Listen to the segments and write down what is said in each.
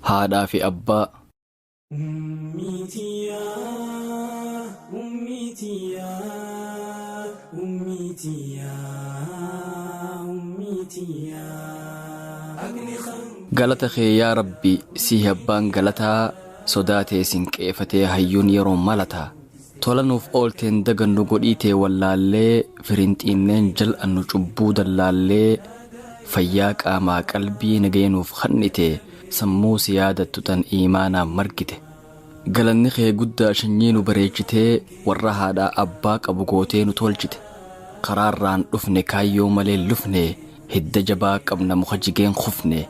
Haadhaa fi abbaa. Galata kee yaa Rabbi sihi abbaan galataa sodaa tee sin qeefatee hayyuun yeroo malataa tola nuuf oolteen dagannu godhii tee wallaallee firinxiinneen jal'annu cubbuu dallaallee fayyaa qaamaa qalbii nagaya nuuf kennite sammuu si yaadattu tan iimaanaan margite. Galanni kee guddaa shanyii nu bareechitee warra haadhaa abbaa qabu gootee nu tolchite. Karaarraan dhufne kaayyoo malee lufne hidda jabaa qabna muka jigeen kufne.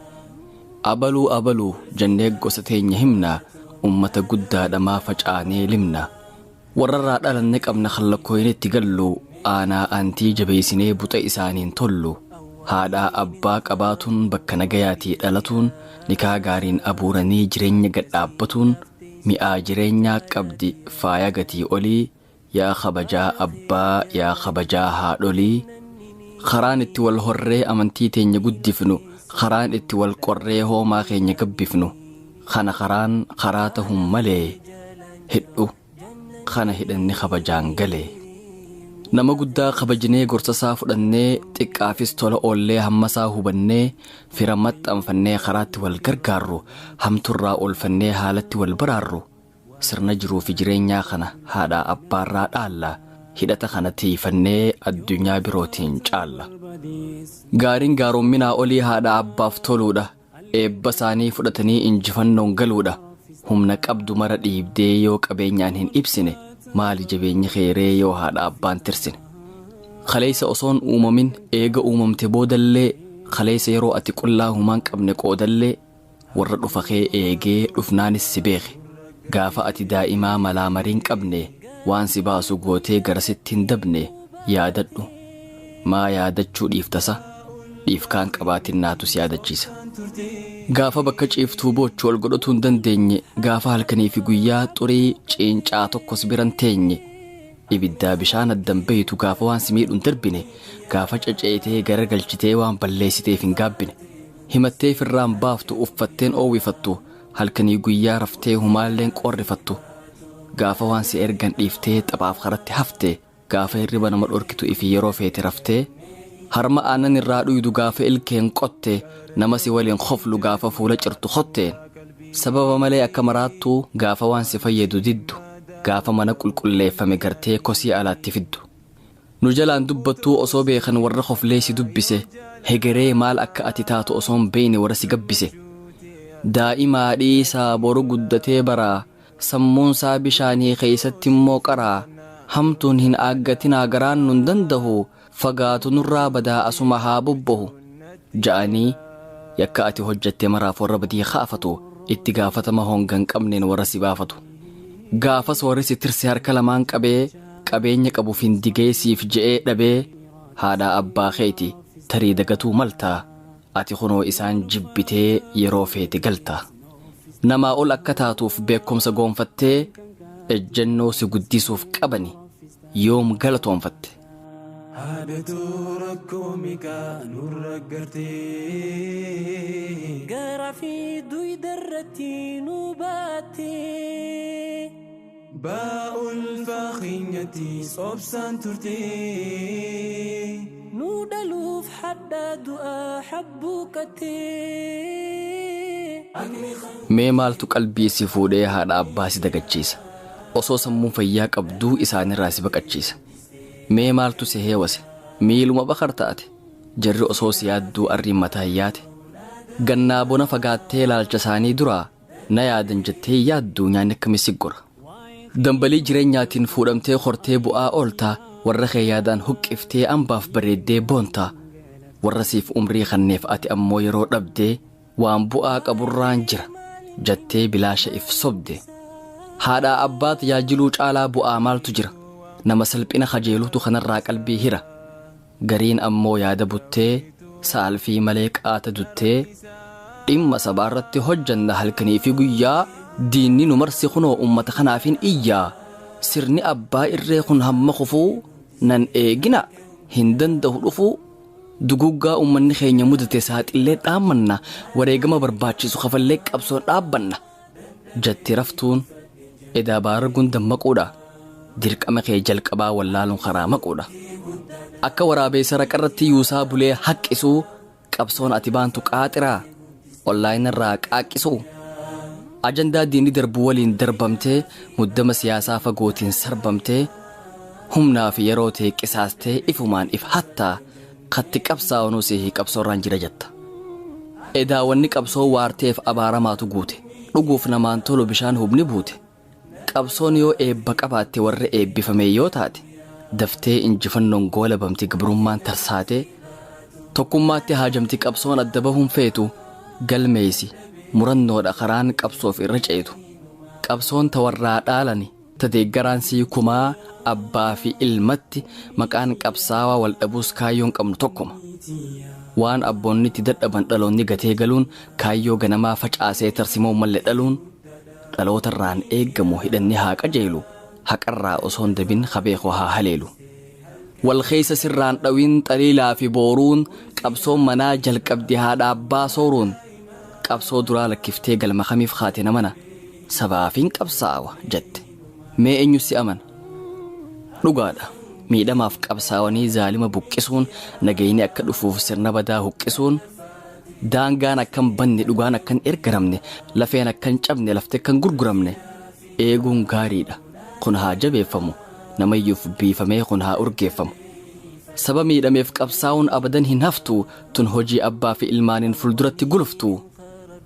Abaluu abaluu jennee gosa teenya himna ummata guddaadha maa facaanee limna. Warrarraa dhalanne qabna kallakooyinetti gallu aanaa aantii jabeessinee buxa isaaniin tollu. Haadhaa abbaa qabaatuun bakka nagayaatii dhalatuun nikaa gaariin abuuranii jireenya gadhaabbatuun mi'aa jireenyaa qabdi faaya gatii olii yaa kabajaa abbaa yaa kabajaa haadholii. Karaan itti wal horree amantii teenya guddifnu karaan itti wal qorree hoomaa keenya gabbifnu kana karaan karaa tahun malee hidhu kana hidhanni kabajaan galee. Nama guddaa kabajnee gorsasaa fudhannee xiqqaafis tola oollee hammasaa hubannee fira maxxanfannee karaatti wal gargaarru hamturraa oolfannee haalatti wal baraarru sirna jiruu fi jireenyaa kana haadhaa abbaarraa dhaalla hidhata kana tiifannee addunyaa birootiin caalla. Gaariin gaaromminaa olii haadha abbaaf toluudha eebba isaanii fudhatanii injifannoon galuudha humna qabdu mara dhiibdee yoo qabeenyaan hin ibsine maali jabeenyi keeree yoo haadha abbaan tirsine. Kaleessa osoon uumamin eega uumamte boodallee kaleessa yeroo ati qullaa humaan qabne qoodallee warra dhufa kee eegee dhufnaanis si beeke gaafa ati daa'imaa malaa mariin qabne waan si baasu gootee garasitti hin dabne yaadadhu maa yaadachuu dhiiftasa dhiifkaan qabaatin naatu si yaadachiisa. Gaafa bakka ciiftuu boochu ol godhatuu hin dandeenye gaafa halkanii fi guyyaa xurii ciincaa tokkos biran teenye ibiddaa bishaan addan beeytu gaafa waan si miidhu hin darbine gaafa caceetee gara galchitee waan balleessiteef hin gaabbine himattee firraan baaftu uffatteen oowwifattu halkanii guyyaa raftee humaalleen qorrifattu gaafa waan si ergan dhiiftee taphaaf karatti hafte gaafa hirriba nama dhorkitu ifi yeroo feete raftee harma aannan irraa dhuydu gaafa ilkeen qotte nama si waliin koflu gaafa fuula cirtu kotteen sababa malee akka maraattuu gaafa waan si fayyadu diddu gaafa mana qulqulleeffame gartee kosii alaatti fiddu. Nu jalaan dubbattuu osoo beekan warra koflee si dubbise hegeree maal akka ati taatu osoo hin beekne warra si gabbise. Daa'imaa dhiisaa boru guddatee baraa sammuunsaa bishaanii keessatti immoo qaraa hamtuun hin aaggatinaa garaan nun danda'u fagaatu nurraa badaa asuma haa bobbohu ja'anii yakka ati hojjatte maraaf warra badii kaafatu itti gaafatama hongan qabneen warra si baafatu. Gaafas warri si tirse harka lamaan qabee qabeenya qabu findigee siif je'ee dhabee haadhaa abbaa keeti tarii dagatuu maltaa ati kunoo isaan jibbitee yeroo feete galta. Namaa ol akka taatuuf beekumsa goonfattee ejjennoo si guddisuuf qabani yoom galatoonfatte. Haadhatu rakkoo meeqaa nurra gartee. Garaa fi duyda irratti nu baattee. Ba'aa ulfaa keenyatti sobsaan turtee. Nu dhaluuf hadhaa du'aa habbuuqattee. Mee maaltu qalbii si fuudhee haadha abbaa si dagachiisa? Osoo sammuun fayyaa qabduu isaanirraa si baqachiisa. Mee maaltu si heewase? Miiluma bakar taate? Jarri osoo si yaadduu arriin mataa hin yaate? Gannaa bona fagaattee ilaalcha isaanii duraa na yaadan jettee yaadduu nyaanni akkamii si gora? Dambalii jireenyaatiin fuudhamtee hortee bu'aa ooltaa warra kee yaadaan huqqiftee ambaaf bareeddee boontaa warra siif umrii kanneef ati ammoo yeroo dhabdee waan bu'aa qaburraan jira jettee bilaasha if sobde. Haadhaa abbaa tajaajiluu caalaa bu'aa maaltu jira? Nama salphina kajeelutu kanarraa qalbii hira. Gariin ammoo yaada buttee saalfii malee qaata duttee dhimma sabaarratti hojjanna halkanii fi guyyaa diinni nu marsi kunoo ummata kanaafin iyyaa sirni abbaa irree kun hamma kufuu nan eegina hin danda'u dhufuu Duguuggaa ummanni keenya mudate saaxillee dhaammanna, wareegama barbaachisu kafallee qabsoon dhaabbanna. Jatti raftuun edaa baaraguun dammaquudha. Dirqama kee jalqabaa wallaaluun karaa maquudha. Akka waraabeessa raqarratti yuusaa bulee haqqisuu, qabsoon ati baantu qaaxiraa onlaayinarraa qaaqqisuu. Ajandaa diinni darbu waliin darbamtee, muddama siyaasaa fagootiin sarbamtee, humnaa fi yeroo ta'e qisaastee ifumaan if hattaa, katti qabsaa'onuu si qabsoorraan jira jetta. Edaa wanni qabsoo waarteef abaaramaatu guute, dhuguuf namaan tolu bishaan hubni buute. Qabsoon yoo eebba qabaatte, warra eebbifame yoo taate, daftee injifannoon goolabamti, gabrummaan tarsaatee tokkummaatti haajamti. Qabsoon adda bahuun feetu, galmeeysi murannoodha karaan qabsoof irra ceetu. Qabsoon ta warraa dhaalani, ta deeggaraan sii kumaa, abbaa fi ilmatti maqaan qabsaawaa wal dhabuus kaayyoon qabnu tokkuma. Waan abboonni itti dadhaban dhaloonni gatee galuun, kaayyoo ganamaa facaasee tarsimoo malle dhaluun dhalootarraan eeggamu. Hidhanni haa qajeelu, haqarraa osoo hin dabin kabeeku haa haleelu. Wal keessa sirraan dhawiin xaliilaa fi booruun, qabsoon manaa jalqabdi haadha abbaa sooruun. Qabsoo duraa lakkiftee galma kamiif kaate namana? Sabaafiin qabsaawa jette, mee eenyu si amana? Dhugaadha, miidhamaaf qabsaawanii zaalima buqqisuun, nagayni akka dhufuuf sirna badaa huqqisuun, daangaan akkan banne, dhugaan akkan ergaramne, lafeen akkan cabne, lafte akkan gurguramne eeguun gaariidha. Kun haa jabeeffamu, namayyuuf biifamee kun haa urgeeffamu. Saba miidhameef qabsaa'uun abadan hin haftu, tun hojii abbaa fi ilmaaniin fulduratti guluftu.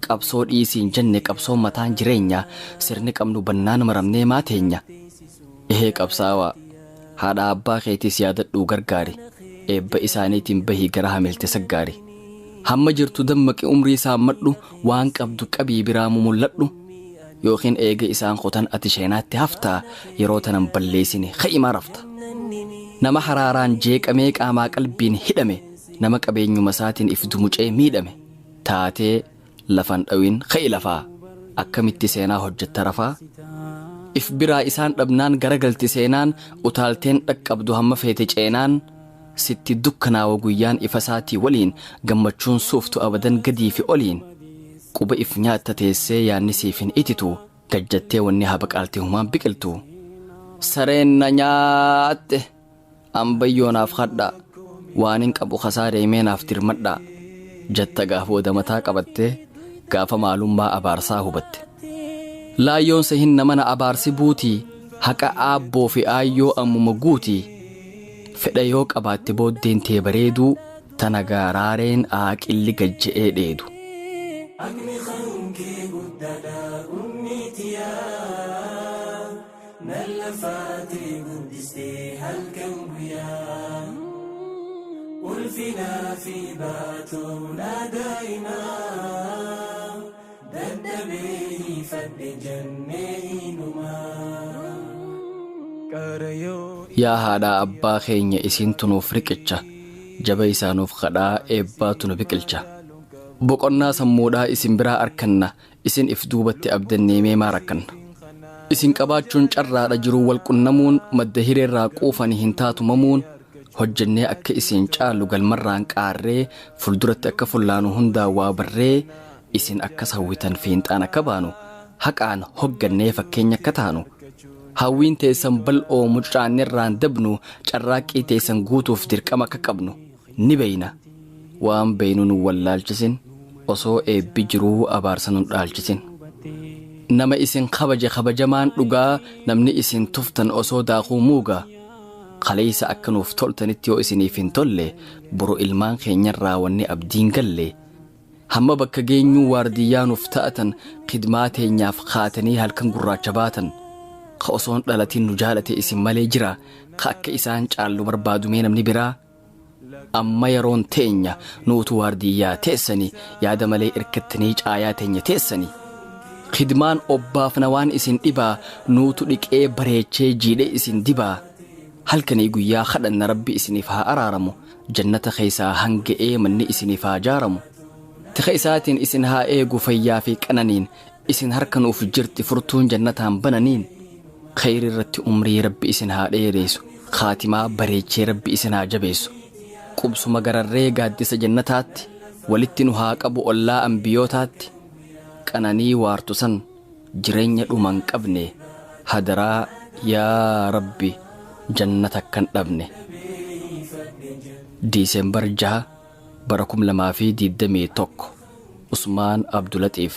Qabsoo dhiisiin jenne, qabsoon mataan jireenya, sirni qabnu bannaan maramnee maateenya. Ehee qabsaawaa, haadha abbaa keetiis yaadadhuu gargaari, eebba isaaniitiin bahii gara hamilte saggaari. Hamma jirtu dammaqi, umrii saammadhu, waan qabdu qabii biraa mumulladhu, yookiin eega isaan qotan ati sheenaatti haftaa. Yeroo tanan balleessine ka'imaa rafta. Nama haraaraan jeeqamee qaamaa qalbiin hidhame, nama qabeenyuma isaatiin if dumucee miidhame taatee lafan dhawin, ka'i lafaa, akkamitti seenaa hojjetta rafaa? If biraa isaan dhabnaan garagalti seenaan, utaalteen dhaqqabdu hamma feete ceenaan. Sitti dukkanaawa guyyaan ifa isaatii waliin, gammachuun suuftu abadan gadii fi oliin. Quba if nyaatta teessee yaanni siif hin ititu, gajjattee wanni habaqaalte humaan biqiltu. Sareen na nyaatte, ambayyoonaaf hadhaa, waan hin qabu kasaaree naaf dirmadhaa jetta gaafa booda mataa qabattee, gaafa maalummaa abaarsaa hubatte. Laayyoon hin namana abaarsi buutii, haqa aabboo fi aayyoo ammuma guutii. Fedha yoo qabaatte booddeen tee bareeduu, tana gaaraareen aaqilli gajje'ee dheedu. Aqni kankee guddaadha ummiitiyaa, nan lafaatee guddistee halkan guyyaa. Ulfinaa fi baatoonaa daa'imaa, dadhabee hiifadhe jennee hinumaa. Qarayoo. Yaa haadhaa abbaa keenya, isintu nuuf riqicha, jaba isaanuuf kadhaa, eebbaatu nu biqilcha. Boqonnaa sammuudhaa isin biraa arkanna, isin if duubatti abdannee meemaa rakkanna? Isin qabaachuun carraadha, jiruu wal qunnamuun, madda hireerraa quufanii hin taatumamuun. Hojjennee akka isin caalu galmarraan qaarree, fulduratti akka fullaanu hundaa waa barree, isin akkas hawwitan fiinxaan akka baanu, haqaan hoggannee fakkeenya akka taanu, hawwiin teessan bal'oo mucaanirraan dabnu, carraaqqii teessan guutuuf dirqama akka qabnu ni beeyna. Waan beeynu nu wallaalchisin, osoo eebbi jiruu abaarsa nu dhaalchisin. Nama isin kabaje kabajamaan dhugaa, namni isin tuftan osoo daakuu muugaa. Kaleessa akka nuuf toltanitti yoo isiniif hin tolle, boru ilmaan keenyarraa wanni abdiin galle. Hamma bakka geenyuu waardiyyaa nuuf ta'atan, khidmaa teenyaaf kaatanii halkan gurraacha baatan. Ka osoon dhalatiin nu jaalate isin malee jira? Ka akka isaan caallu barbaadumee namni biraa? Amma yeroon teenya, nuutu waardiyyaa teessanii, yaada malee irkattanii caayaa teenya teessanii. Khidmaan obbaafna waan isin dhibaa, nuutu dhiqee bareechee jiidhe isin dibaa. Halkanii guyyaa kadhanna, Rabbi isiniif haa araaramu, jannata keessaa hanga'ee manni isiniif haa jaaramu. Tika isaatiin isin haa eegu fayyaa fi qananiin, isin harka nuuf jirti furtuun jannataan bananiin. Khayri irratti umrii Rabbi isin haa dheereessu, kaatimaa bareechee Rabbi isin haa jabeessu. Qubsuma gararree gaaddisa jannataatti walitti nu haa qabu ollaa ambiyootaatti. Qananii waartu san jireenya dhuma hin qabne hadaraa yaa Rabbi jannata akkan dhabne. Diisembar 6 bara 2021 Usmaan Abdulaxiif.